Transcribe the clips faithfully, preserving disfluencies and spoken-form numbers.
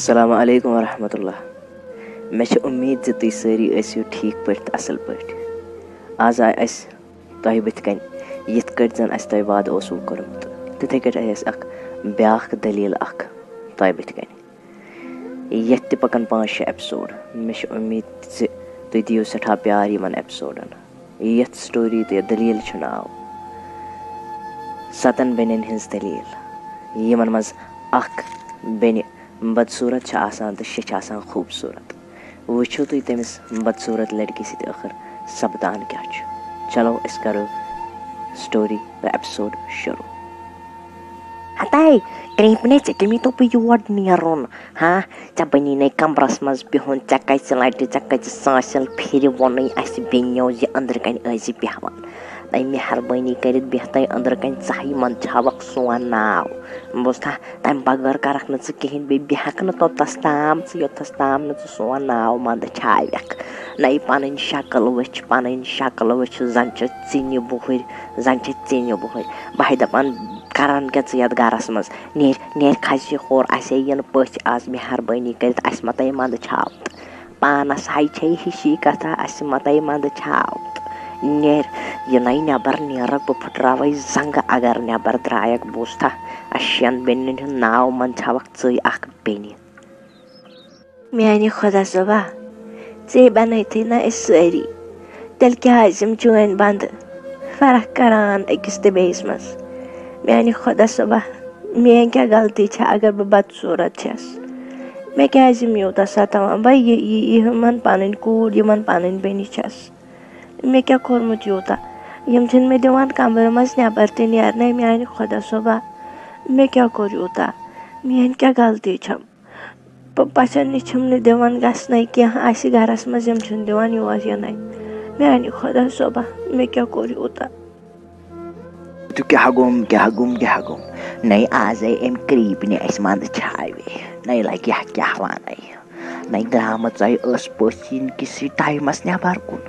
السلام علیکم ورحمۃ اللہ۔ مےٚ چھِ اُمید زِ تُہۍ سٲری ٲسِو ٹھیٖک پٲٹھۍ تہٕ اَصٕل پٲٹھۍ۔ آز آے اَسہِ تۄہہِ بٕتھِ کَنۍ، یِتھ کٲٹھۍ زَن اَسہِ تۄہہِ وعدٕ اوسوُ کوٚرمُت، تِتھَے کٲٹھۍ آے اَسہِ اَکھ بیٛاکھ دٔلیٖل اَکھ تۄہہِ بٕتھِ کَنۍ۔ یَتھ تہِ پَکَن پانٛژھ شےٚ ایپیسوڈ۔ مےٚ چھِ اُمید زِ تُہۍ دِیِو سٮ۪ٹھاہ پیار یِمَن ایپیسوڈَن۔ یَتھ سٹوری تہٕ یَتھ دٔلیٖل چھُ ناو سَتَن بیٚنٮ۪ن ہٕنٛز دٔلیٖل، یِمَن منٛز اَکھ بیٚنہِ بدصوٗرت چھِ آسان تہٕ شےٚ چھِ آسان خوٗبصوٗرت۔ وٕچھِو تُہۍ تٔمِس بدصوٗرت لڑکی سۭتۍ ٲخٕر سپدان کیٛاہ چھُ۔ چلو، أسۍ کرو سٹوری تہٕ ایپیسوڈ شروع۔ ہتاے، کرٛیٖمۍ پِنے، ژےٚ کٔمی توٚپُے یور نیرُن؟ ہا، ژےٚ بنی نے کمرس منٛز بِہُن، ژےٚ کَژِ لٹہِ، ژےٚ کَژِ ساسہِ پھِرِ ووٚنُے اَسہِ بیٚنیو زِ أنٛدرٕ کنہِ ٲسۍ زِ بیٚہوان؟ تَے مہربٲنی کٔرِتھ بیٚہہ تَے أنٛدرٕ کنہِ، ژاہ یِمن چھاوکھ سون ناو۔ بوٗزتھا؟ تَمہِ بغٲر کَرَکھ نہٕ ژٕ کِہیٖنۍ، بیٚیہِ بیٚہہ ہَکھ نہٕ توٚتَس تام ژٕ، یوٚتَس تام نہٕ ژٕ سون ناو منٛدٕ چھاوٮ۪کھ۔ نَے پَنٕنۍ شکٕل وٕچھ، پَنٕنۍ شکٕل وٕچھ، زَن چھِ ژِنہِ بُہٕرۍ، زَن چھِ ژِنہِ بُہٕرۍ۔ بہٕ ہے دَپان، کَران کیٛاہ ژٕ یَتھ گَرَس منٛز؟ نیرِ، نیرِ کھَسہِ یہِ ہورٕ، اَسے یِن پٔژھۍ آز، مہربٲنی کٔرِتھ اَسہِ مَتَے منٛدٕ چھاو تہٕ۔ پانَس ہاے چھے ہِشی کَتھا، اَسہِ مَتَے منٛدٕ چھاو تہٕ۔ نیرِ، یہِ نَے نٮ۪بَر نیرَکھ، بہٕ پھٕٹراوَے زنٛگہٕ اگر نٮ۪بَر درٛایَکھ، بوٗزتھا؟ اَسہِ شٮ۪ن بیٚنٮ۪ن ہُنٛد ناو منٛدٕ چھاوَکھ ژٕے اَکھ بیٚنہِ۔ میٛانہِ خۄدا صٲبا، ژے بَنٲیتھٕے نہ أسۍ سٲری، تیٚلہِ کیٛازِ یِم چٲنۍ بَندٕ فرق کَران أکِس تہٕ بیٚیِس منٛز؟ میٛانہِ خۄدا صٲبا، میٛٲنۍ کیٛاہ غلطی چھےٚ اگر بہٕ بدصوٗرت چھَس؟ مےٚ کیٛازِ یِم یوٗتاہ سَتاوان؟ بہٕ یہِ، یہِ، یہِ یِمَن پَنٕنۍ کوٗر، یِمَن پَنٕنۍ بیٚنہِ چھَس۔ مےٚ کیٛاہ کوٚرمُت یوٗتاہ؟ یِم چھِنہٕ مےٚ دِوان کَمرٕ منٛز نٮ۪بَر تہِ نیرنَے، میٛانہِ خۄدا صٲبا، مےٚ کیٛاہ کوٚر یوٗتاہ؟ میٛٲنۍ کیٛاہ غلطی چھَم؟ پ-، پَژھٮ۪ن نِش چھِم نہٕ دِوان گژھنَے کینٛہہ، اَسہِ گَرَس منٛز یِم چھِنہٕ دِوان یور یِنَے۔ میٛانہِ خۄدا صٲبا، مےٚ کیٛاہ کوٚر یوٗتاہ؟ تہٕ کیٛاہ گوٚم، کیٛاہ گوٚم، کیٛاہ گوٚم؟ نَے آز آے أمۍ کرٛیٖپۍ نہِ اَسہِ منٛدٕ چھاوے، نَے لَگہِ ہا کیٛاہ وَنَے؟ نَے درٛامٕژ آے ٲس پٔژھ یِنہٕ کِسٕے ٹایمَس نٮ۪بَر کُن۔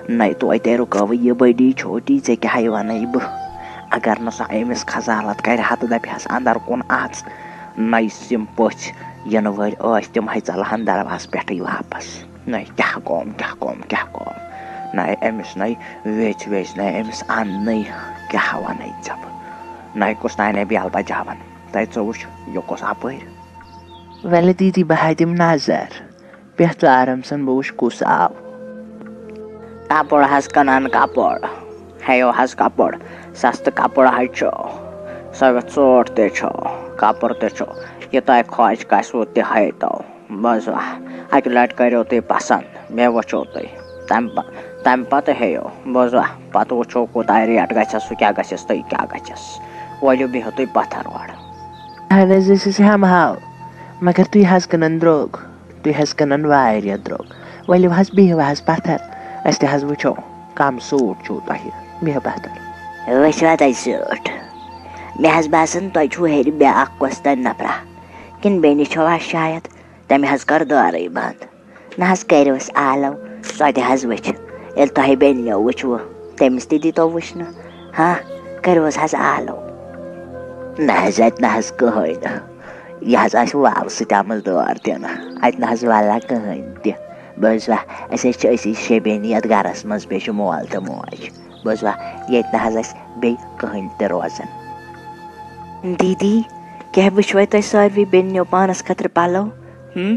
نَے توتہِ رُکٲوٕے یہِ بٔڈی چھوٹی، ژےٚ کیٛاہ ہے وَنَے بہٕ؟ اگر نہٕ سۄ أمِس خزالت کَرِ ہا تہٕ دَپہِ ہَس اَندَر کُن اَژ۔ نَے یِم پٔژھۍ یِنہٕ وٲلۍ ٲسۍ، تِم ہے ژَلہٕ ہَن دَروازٕ پٮ۪ٹھٕے واپَس۔ نَے کیٛاہ گوٚم، کیٛاہ گوٚم، کیٛاہ گوٚم؟ نَے أمِس نَے ویٚژھِ ویٚژھِ نَے أمِس اَننٕے، کیٛاہ وَنَے ژےٚ بہٕ؟ نَے کُس تانۍ بیل بَجاوَن؟ تَے ژٕ وٕچھ، یہِ کُس اَپٲرۍ؟ وَلہٕ دیٖدی، بہٕ ہا دِمہٕ نظر۔ بیٚہہ ژٕ آرام سان، بہٕ وٕچھِ کُس آو۔ کپُر حظ کٕنان کپُر، ہیٚیِو حظ کپُر، سستہٕ کپُر حظ چھُ، سۄ ژوٗٹ تہِ چھُ، کپُر تہِ چھُ، یہِ تۄہہِ خۄش گژھِوٕ تہِ ہیٚیتو۔ بوٗزوا، اَکہِ لٹہِ کٔرِو تُہۍ پسنٛد، مےٚ وٕچھِو تُہۍ، تَمہِ پہ-، تَمہِ پتہٕ ہیٚیِو۔ بوٗزوا، پتہٕ وٕچھو کوٗتاہ ریٹ گژھٮ۪س، سُہ کیٛاہ گژھٮ۪س، تُہۍ کیٛاہ گژھٮ۪س۔ ؤلِو بِہِو تُہۍ پتھر اورٕ۔ اہن حظ، أسۍ حظ ہٮ۪مہٕ ہاو، مگر تُہۍ حظ کٕنان درٛوگ۔ تُہۍ حظ کٕنان واریاہ درٛوگ۔ ؤلِو حظ، بِہِو حظ پَتھر، أسۍ تہِ حظ وٕچھو کَم سوٗٹ چھُو تۄہہِ۔ بِہِو پَتھر۔ وٕچھوا تۄہہِ سیوٚٹ؟ مےٚ حظ باسان، تۄہہِ چھُو ہیٚرِ بیٛاکھ کۄس تام نفرا، کِنہٕ بیٚنہِ چھو حظ شاید؟ تٔمۍ حظ کٔر دورٕے بنٛد۔ نہ حظ، کٔرِوس آلو، سۄ تہِ حظ وٕچھِ۔ ییٚلہِ تۄہہِ بیٚنہِ وٕچھوٕ، تٔمِس تہِ دیٖتو وٕچھنہٕ۔ ہاں، کٔرِوس حظ آلو۔ نہ حظ، اَتہِ نہ حظ کٕہٕنۍ نہٕ۔ یہِ حظ آسہِ واوٕ سۭتۍ آمٕژ دور دِنہٕ۔ اَتہِ نہ حظ والہ کٕہٕنۍ تہِ۔ بوٗزوا، أسۍ حظ چھِ أسی شےٚ بیٚنہِ یَتھ گَرَس منٛز، بیٚیہِ چھِ مول تہٕ موج۔ بوٗزوا، ییٚتہِ نہ حظ اَسہِ بیٚیہِ کٕہٕنۍ تہِ روزان۔ دیٖدی، کیٛاہ وٕچھوَے تۄہہِ ساروٕے بیٚنیو پانَس خٲطرٕ پَلو؟ ہُم؟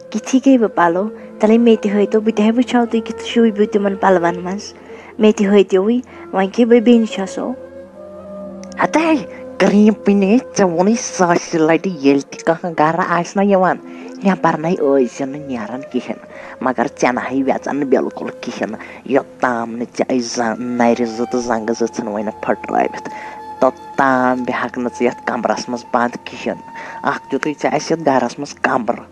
کِتھی گٔے بہٕ پَلو؟ تَلَے مےٚ تہِ ہٲیتو، بہٕ تہِ ہے وٕچھو تُہۍ کِتھ شوٗبِو تِمَن پَلوَن منٛز۔ مےٚ تہِ ہٲیتوٕے، وۄنۍ کہِ بہٕ بیٚنہِ چھَسو۔ ہَتَے، کرٛیٖم پِنے، ژےٚ ووٚنُے ساسہِ لَٹہِ، ییٚلہِ تہِ کانٛہہ گَرٕ آسہِ نہ یِوان، نٮ۪بَر نَے ٲسۍ زِ نہٕ نیران کِہیٖنۍ۔ مگر ژےٚ نہ ہے وٮ۪ژَن نہٕ بِلکُل کِہیٖنۍ نہٕ۔ یوٚتام نہٕ ژےٚ أسۍ زَن نَرِ زٕ تہٕ زَنٛگہٕ زٕ ژھٕنوَے نہٕ پھٕٹرٲوِتھ، توٚتام بیٚہَکھ نہٕ ژٕ یَتھ کَمرَس منٛز بنٛد کِہیٖنۍ۔ اَکھ دیُتُے ژےٚ اَسہِ یَتھ گَرَس منٛز کَمرٕ،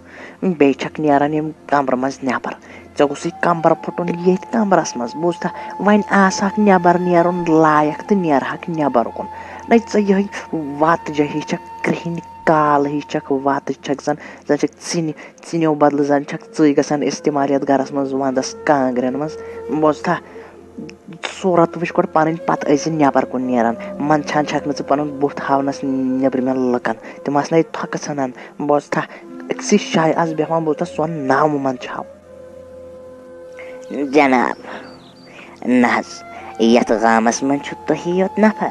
بیٚیہِ چھَکھ نیران ییٚمہِ کَمرٕ منٛز نٮ۪بَر۔ ژےٚ گوٚژھُے کَمرٕ پھُٹُن ییٚتھۍ کَمرَس منٛز، بوٗزتھا؟ وۄنۍ آسہٕ ہاکھ نٮ۪بَر نیرُن لایق تہٕ نیرٕ ہاکھ نٮ۪بَر کُن۔ نَے ژٕ یِہوٚے وَتہٕ جٲہی چھَکھ، کرٛہِنۍ کال ہِش چھَکھ، وَتہٕ چھَکھ زَن، زَن چھَکھ ژِنہِ، ژِنیو بدلہٕ زَن چھَکھ ژٕے گژھان استعمال یَتھ گَرَس منٛز وَنٛدَس کانٛگرٮ۪ن منٛز، بوٗزتھا؟ صوٗرت وٕچھ گۄڈٕ پَنٕنۍ، پَتہٕ ٲسۍ زِ نٮ۪بَر کُن نیران۔ منٛدچھان چھَکھ نہٕ ژٕ پَنُن بُتھ ہاونَس نیٚبرِمٮ۪ن لُکَن، تِم آسنَے تھۄکہٕ ژھٕنان، بوٗزتھا؟ أکسٕے جایہِ آس بیٚہوان، بہٕ اوسُس سۄن ناوٕ منٛد چھاو۔ جناب، نہ حظ، یتھ گامس منٛز چھُ تُہی یوت نفر،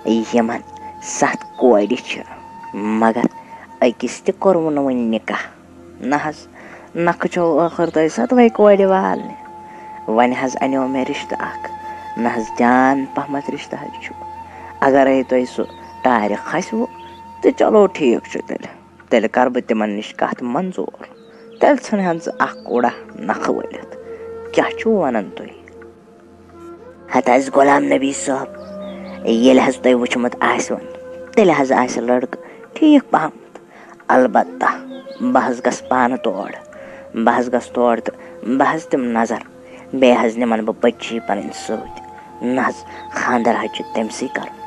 یِمن ستھ کورِ چھِ، مگر أکِس تہِ کوٚروٕ نہٕ وُنہِ نکاح۔ نہ حظ، نکھٕ چھو ٲخٕر تۄہہِ ستوے کورِ والنہِ۔ وۄنۍ حظ انیو مےٚ رشتہٕ اکھ۔ نہ حظ، جان پہمتھ رشتہٕ حظ چھُ۔ اگرے تۄہہِ سُہ ٹارِ کھسوٕ، تہٕ چلو ٹھیٖک چھُ تیٚلہِ۔ تیٚلہِ کَرٕ بہٕ تِمَن نِش کَتھ منظوٗر۔ تیٚلہِ ژھٕنہَن ژٕ اَکھ کوڑا نَکھٕ ؤلِتھ۔ کیٛاہ چھُو وَنان تُہۍ؟ ہَتہٕ حظ غلام نبی صٲب، ییٚلہِ حظ تۄہہِ وٕچھمُت آسِوٕ، تیٚلہِ حظ آسہِ لٔڑکہٕ ٹھیٖک پَہمَتھ۔ البتہ بہٕ حظ گژھٕ پانہٕ تور۔ بہٕ حظ گژھٕ تور تہٕ بہٕ حظ دِمہٕ نظر۔ بیٚیہِ حظ نِمَن بہٕ بٔچی پَنٕنۍ سۭتۍ۔ نہ حظ، خانٛدر حظ چھُ تٔمۍ سٕے کَرُن۔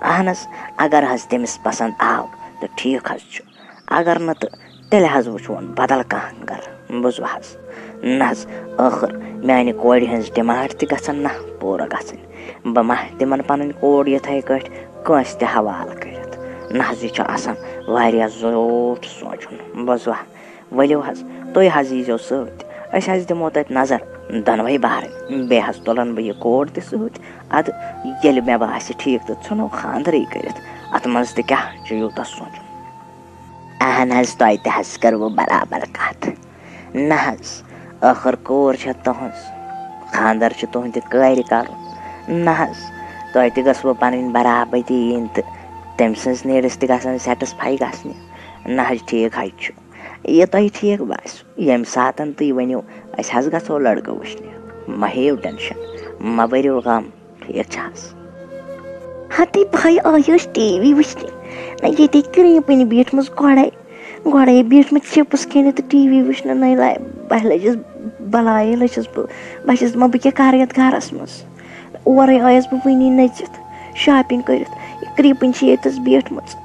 اہن حظ، اگر حظ تٔمِس پَسنٛد آو تہٕ ٹھیٖک حظ چھُ۔ اگر نہٕ تہٕ تیٚلہِ حظ وٕچھون بدل کانٛہہ گرٕ، بوٗزوٕ حظ؟ نہ حظ، ٲخٕر میانہِ کورِ ہٕنٛز ڈِمانڈ تہِ گژھن نہ پوٗرٕ گژھٕنۍ۔ بہٕ ما تِمن پنٕنۍ کوٗر یِتھے کٲٹھۍ کٲنٛسہِ تہِ حوالہٕ کٔرِتھ۔ نہ حظ، یہِ چھُ آسان واریاہ زیوٗٹھ سونٛچُن، بوٗزوا؟ ؤلِو حظ، تُہۍ حظ ییٖزیو سۭتۍ، أسۍ حظ دِمو تَتہِ نظر دۄنوَے بارٕنۍ، بیٚیہِ حظ تُلن بہٕ یہِ کوٗر تہِ سۭتۍ۔ اَدٕ ییٚلہِ مےٚ باسہِ ٹھیٖک تہٕ ژھٕنو خانٛدرٕے کٔرِتھ، اَتھ منٛز تہِ کیٛاہ چھُ یوٗتاہ سونٛچُن؟ اہن حظ، تۄہہِ تہِ حظ کٔروٕ برابر کتھ۔ نہ حظ، ٲخٕر کوٗر چھےٚ تُہنٛز، خانٛدر چھُ تُہنٛدِ کورِ کرُن۔ نہ حظ، تۄہہِ تہِ گٔژھوٕ پنٕنۍ برابری یِنۍ تہٕ تٔمۍ سٕنٛز نیٖڈٕس تہِ گژھن سیٹسفاے گژھنہِ۔ نہ حظ، ٹھیٖک حظ چھُ، یہِ تۄہہِ ٹھیٖک باسہِ، ییٚمہِ ساتن تُہۍ ؤنِو، أسۍ حظ گژھو لڑکہٕ وٕچھنہِ۔ مہ ہیٚیِو ٹینشن، مہ بٔرِو غم۔ ٹھیٖک چھا حظ؟ ہتے بہٕ آیس ٹی وی وٕچھنہِ۔ نہ، ییٚتہِ کرٛیٖپٕنۍ بیٖٹھمٕژ گۄڈَے۔ گۄڈَے بیٖٹھمٕژ چِپٕس کھیٚنہِ تہٕ ٹی وی وٕچھنہِ۔ نَے لاے، بہٕ لٔجِس، بَلایے لٔجِس بہٕ۔ بہٕ چھَس دَپان، بہٕ کیٛاہ کَرٕ یَتھ گَرَس منٛز؟ اورَے آیَس بہٕ وٕنی نٔژِتھ، شاپِنٛگ کٔرِتھ۔ یہِ کرٛیٖپٕنۍ چھِ ییٚتَس بیٖٹھمٕژ۔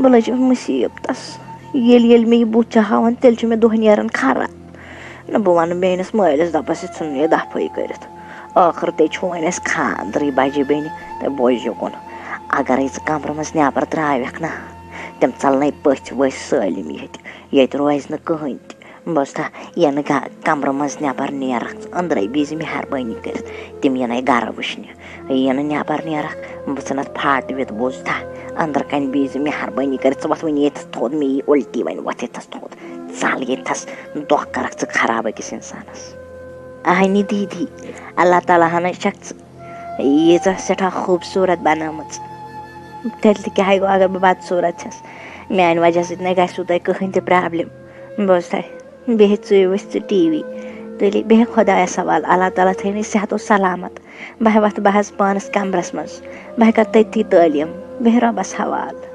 بہٕ لٔجِس مُصیٖبتَس۔ ییٚلہِ ییٚلہِ مےٚ یہِ بُتھ چھِ ہاوان، تیٚلہِ چھُ مےٚ دۄہ نیران خراب۔ نہ، بہٕ وَنہٕ میٛٲنِس مٲلِس، دَپَس، یہِ ژھٕن یہِ دَفٲیی کٔرِتھ۔ ٲخٕر تے چھُ وۄنۍ اَسہِ خانٛدرٕے بَجہِ بیٚنہِ۔ تہٕ بوز یُکُن، اگرے ژٕ کمرٕ منٛز نٮ۪بر ترٛاوکھ نا، تِم ژلنَے پٔژھۍ ؤژھۍ سٲلِم ییٚتہِ، ییٚتہِ روزِ نہٕ کٕہٕنۍ تہِ۔ بوزتھا، یہِ نہٕ گا-، کمرٕ منٛز نٮ۪بر نیرکھ ژٕ، أنٛدرَے بیٚہزِ مہربٲنی کٔرِتھ، تِم یِنَے گرٕ وٕچھنہِ۔ یہِ نہٕ نٮ۪بر نیرکھ، بہٕ ژھٕنَتھ پھاٹہٕ وِتھ، بوزتھا، أنٛدرٕ کَنۍ بیٚہزِ مہربٲنی کٔرِتھ، ژٕ وۄتھ وۄنۍ ییٚتھَس تھوٚد، مےٚ یی اُلٹی، وۄنۍ وۄتھ ییٚتھَس تھوٚد، ژَل ییٚتھَس، دۄہ کَرَکھ ژٕ خراب أکِس اِنسانَس۔ اہنہِ دیٖدی، اللہ تعالیٰ ہَن چھَکھ ژٕ ییٖژاہ سٮ۪ٹھاہ خوٗبصوٗرت بَنٲومٕژ۔ تیٚلہِ تہِ کیٛاہ گوٚو، اگر بہٕ بدصوٗرت چھَس، میٛانہِ وجہ سۭتۍ نَے گژھِوٕ تۄہہِ کٕہٕنۍ تہِ پرٛابلِم۔ بوزتھا، بیٚہہ ژٕے وٕچھ ژٕ ٹی وی۔ تُلہِ بیٚہہ خۄدایَس حوالہٕ، اللہ تعالیٰ تھٲینَے صحت و سلامت۔ بہٕ وۄتھٕ، بہٕ حظ پانَس کمرَس منٛز، بہٕ کَرٕ تٔتھی تعلیٖم۔ بیٚہہ رۄبَس حوالہٕ۔